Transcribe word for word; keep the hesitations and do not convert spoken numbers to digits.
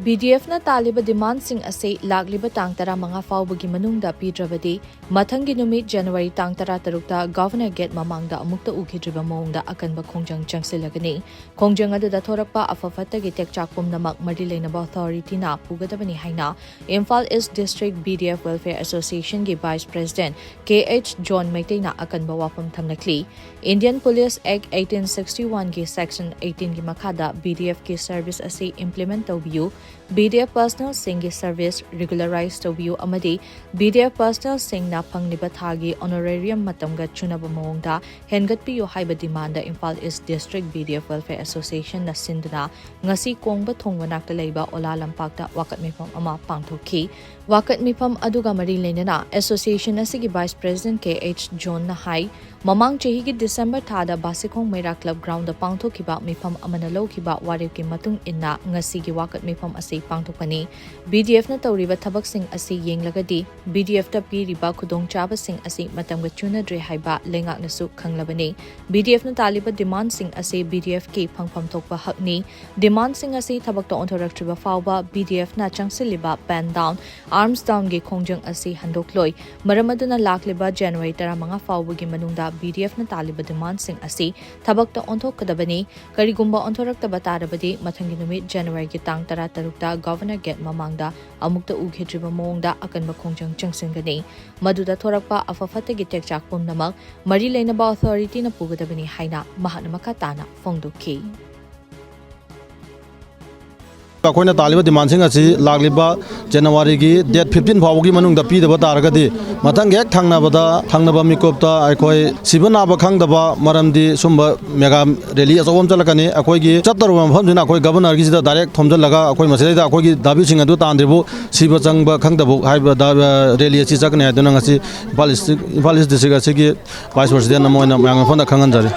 BDFꯅ ꯇꯥꯜꯂꯤꯕ demandꯁꯤꯡ ꯑꯁꯤ ꯂꯥꯛꯂꯤꯕ ꯇꯥꯡ ꯇꯔꯥꯃꯉꯥ ꯐꯥꯎꯕꯒꯤ ꯃꯅꯨꯡꯗ ꯄꯤꯗ꯭ꯔꯕꯗꯤ, ꯃꯊꯪꯒꯤ ꯅꯨꯃꯤꯠ January ꯇꯥꯡ ꯇꯔꯥꯇꯔꯨꯛꯇ Governor Gate ꯃꯃꯥꯡꯗ ꯑꯃꯨꯛꯇ ꯎꯈꯤꯗ꯭ꯔꯤꯕ ꯃꯑꯣꯡꯗ ꯑꯀꯟꯕ ꯈꯣꯡꯖꯪ ꯆꯪꯁꯤꯜꯂꯒꯅꯤ꯫ ꯈꯣꯡꯖꯪ ꯑꯗꯨꯗ ꯊꯣꯔꯛꯄ ꯑꯐ ꯐꯠꯇꯒꯤ ꯇꯦꯛꯆꯥꯛ ꯄꯨꯝꯅꯃꯛ ꯃꯔꯤ ꯂꯩꯅꯕ authorityꯅ ꯄꯨꯒꯗꯕꯅꯤ ꯍꯥꯏꯅ Imphal East District BDF Welfare Associationꯒꯤ Vice President K H John ꯃꯩꯇꯩꯅ ꯑꯀꯟꯕ ꯋꯥꯐꯝ ꯊꯝꯂꯛꯂꯤ꯫ Indian Police Act eighteen sixty-oneꯒꯤ Section eighteenꯒꯤ ꯃꯈꯥꯗ BDFꯀꯤ service ꯑꯁꯤ implement ꯇꯧꯕꯤꯌꯨ, BDF personnelꯁꯤꯡꯒꯤ service regularize ꯇꯧꯕꯤꯌꯨ ꯑꯃꯗꯤ BDF personnelꯁꯤꯡꯅ ꯐꯪꯂꯤꯕ ꯊꯥꯒꯤ honorarium ꯃꯇꯝꯒ ꯆꯨꯅꯕ ꯃꯑꯣꯡꯗ ꯍꯦꯟꯒꯠꯄꯤꯌꯨ ꯍꯥꯏꯕ demandꯗ Imphal East District BDF Welfare Associationꯅ ꯁꯤꯟꯗꯨꯅ ꯉꯁꯤ ꯀꯣꯡꯕ ꯊꯣꯡ ꯃꯅꯥꯛꯇ ꯂꯩꯕ ꯑꯣꯂꯥ ꯂꯝꯄꯥꯛꯇ ꯋꯥꯀꯠ ꯃꯤꯐꯝ ꯑꯃ ꯄꯥꯡꯊꯣꯛꯈꯤ꯫ ꯋꯥꯀꯠ ꯃꯤꯐꯝ ꯑꯗꯨꯒ ꯃꯔꯤ ꯂꯩꯅꯅ association ꯑꯁꯤꯒꯤ Vice President K H Johnꯅ ꯍꯥꯏ, ꯃꯃꯥꯡ ꯆꯍꯤꯒꯤ December ꯊꯥꯗ ꯕꯥꯁꯤꯈꯣꯡ ꯃꯩꯔꯥ club groundꯗ ꯄꯥꯡꯊꯣꯛꯈꯤꯕ ꯃꯤꯐꯝ ꯑꯃꯅ ꯂꯧꯈꯤꯕ ꯋꯥꯔꯦꯞꯀꯤ ꯃꯇꯨꯡ ꯏꯟꯅ ꯉꯁꯤꯒꯤ ꯋꯥꯀꯠ ꯃꯤꯐꯝ ꯑꯁꯤ ꯄꯥꯡꯊꯣꯛꯄꯅꯤ꯫ BDFꯅ ꯇꯧꯔꯤꯕ ꯊꯕꯛꯁꯤꯡ ꯑꯁꯤ ꯌꯦꯡꯂꯒꯗꯤ BDFꯇ ꯄꯤꯔꯤꯕ ꯈꯨꯗꯣꯡꯆꯥꯕꯁꯤꯡ ꯑꯁꯤ ꯃꯇꯝꯒ ꯆꯨꯅꯗ꯭ꯔꯦ ꯍꯥꯏꯕ ꯂꯩꯉꯥꯛꯅꯁꯨ ꯈꯪꯂꯕꯅꯤ꯫ BDFꯅ ꯇꯥꯜꯂꯤꯕ demandꯁꯤꯡ ꯑꯁꯤ BDFꯀꯤ ꯐꯪꯐꯝ ꯊꯣꯛꯄ ꯍꯛꯅꯤ꯫ Demandꯁꯤꯡ ꯑꯁꯤ ꯊꯕꯛꯇ ꯑꯣꯟꯊꯣꯔꯛꯇ꯭ꯔꯤꯕ ꯐꯥꯎꯕ BDFꯅ ꯆꯪꯁꯤꯜꯂꯤꯕ pen down, arms downꯒꯤ ꯈꯣꯡꯖꯪ ꯑꯁꯤ ꯍꯟꯗꯣꯛꯂꯣꯏ꯫ ꯃꯔꯝ ꯑꯗꯨꯅ ꯂꯥꯛꯂꯤꯕ January ꯇꯔꯥꯃꯉꯥ ꯐꯥꯎꯕꯒꯤ ꯃꯅꯨꯡꯗ BDFꯅ ꯇꯥꯜꯂꯤꯕ demandꯁꯤꯡ ꯑꯁꯤ ꯊꯕꯛꯇ ꯑꯣꯟꯊꯣꯛꯀꯗꯕꯅꯤ꯫ ꯀꯔꯤꯒꯨꯝꯕ ꯑꯣꯟꯊꯣꯔꯛꯇꯕ ꯇꯥꯔꯕꯗꯤ ꯃꯊꯪꯒꯤ ꯅꯨꯃꯤꯠ Januaryꯒꯤ ꯇꯥꯡ ꯇꯔꯥꯇꯔꯨꯛꯇ Governor Gate ꯃꯃꯥꯡꯗ ꯑꯃꯨꯛꯇ ꯎꯈꯤꯗ꯭ꯔꯤꯕ ꯃꯑꯣꯡꯗ ꯑꯀꯟꯕ ꯈꯣꯡꯖꯪ ꯆꯪꯁꯤꯟꯒꯅꯤ꯫ ꯃꯗꯨꯗ ꯊꯣꯔꯛꯄ ꯑꯐ ꯐꯠꯇꯒꯤ ꯇꯦꯛꯆꯥꯛ ꯄꯨꯝꯅꯃꯛ ꯃꯔꯤ ꯂꯩꯅꯕ authorityꯅ ꯄꯨꯒꯗꯕꯅꯤ ꯍꯥꯏꯅ ꯃꯍꯥꯛꯅ ꯃꯈꯥ ꯇꯥꯅ ꯐꯣꯡꯗꯣꯛꯈꯤ꯫ ꯑꯩꯈꯣꯏꯅ ꯇꯥꯜꯂꯤꯕ demandꯁꯤꯡ ꯑꯁꯤ ꯂꯥꯛꯂꯤꯕ Januaryꯒꯤ date fifteen ꯐꯥꯎꯕꯒꯤ ꯃꯅꯨꯡꯗ ꯄꯤꯗꯕ ꯇꯥꯔꯒꯗꯤ, ꯃꯊꯪꯒꯤ ꯍꯦꯛ ꯊꯪꯅꯕꯗ, ꯊꯪꯅꯕ ꯃꯤꯀꯨꯞꯇ ꯑꯩꯈꯣꯏ ꯁꯤꯕ ꯅꯥꯕ ꯈꯪꯗꯕ ꯃꯔꯝꯗꯤ ꯁꯨꯝꯕ mega rally ꯑꯆꯧꯕ ꯑꯃ ꯆꯠꯂꯛꯀꯅꯤ꯫ ꯑꯩꯈꯣꯏꯒꯤ ꯆꯠꯇꯧꯔꯕ ꯃꯐꯝꯁꯤꯅ ꯑꯩꯈꯣꯏ Governorꯒꯤꯁꯤꯗ direct ꯊꯣꯝꯖꯤꯜꯂꯒ ꯑꯩꯈꯣꯏ ꯃꯁꯤꯗꯩꯗ ꯑꯩꯈꯣꯏꯒꯤ ꯗꯥꯕꯤꯁꯤꯡ ꯑꯗꯨ ꯇꯥꯟꯗ꯭ꯔꯤꯕꯨ ꯁꯤꯕ ꯆꯪꯕ ꯈꯪꯗꯕ ꯍꯥꯏꯕ ꯗꯥ-, rally ꯑꯁꯤ ꯆꯠꯀꯅꯤ ꯍꯥꯏꯗꯨꯅ ꯉꯁꯤ ꯏꯝꯐꯥꯜ ꯏꯁ-, ꯏꯝꯐꯥꯜ East District ꯑꯁꯤꯒꯤ Vice President ꯑꯃ ꯑꯣꯏꯅ ꯃꯌꯥꯝꯒꯤ ꯃꯐꯝꯗ ꯈꯪꯍꯟꯖꯔꯤ꯫